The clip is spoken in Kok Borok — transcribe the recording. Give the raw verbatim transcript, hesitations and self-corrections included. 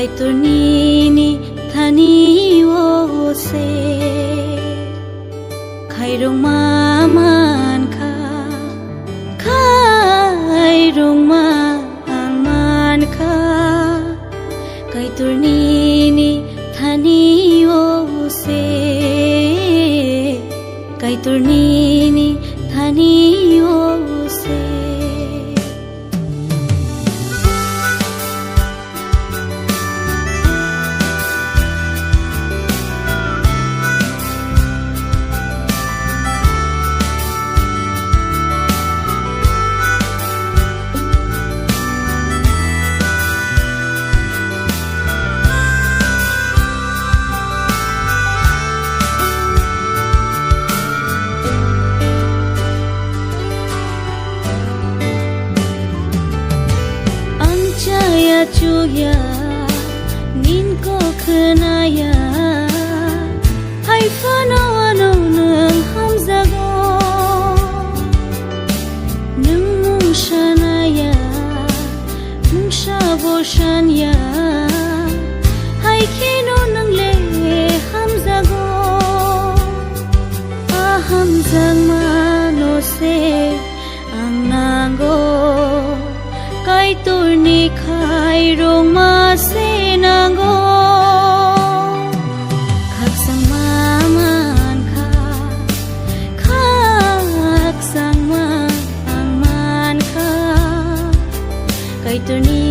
Kaitor nini thani o se khairokma mankha, khairokma ang mankha. Kaitor nini thani o se, Kaitor nini thani o se. Ang chaya chuya, nin ko khwnaya, hai phano ano nwng hamjago. Nwng mungsa naya, mungsa bo sanya, hai kheno nwng le hamjago. A hamjakma no se ang nango, Kaitorni khairokma se nango. Khakchangma mankha, khakchangma ang mankha, Kaitorni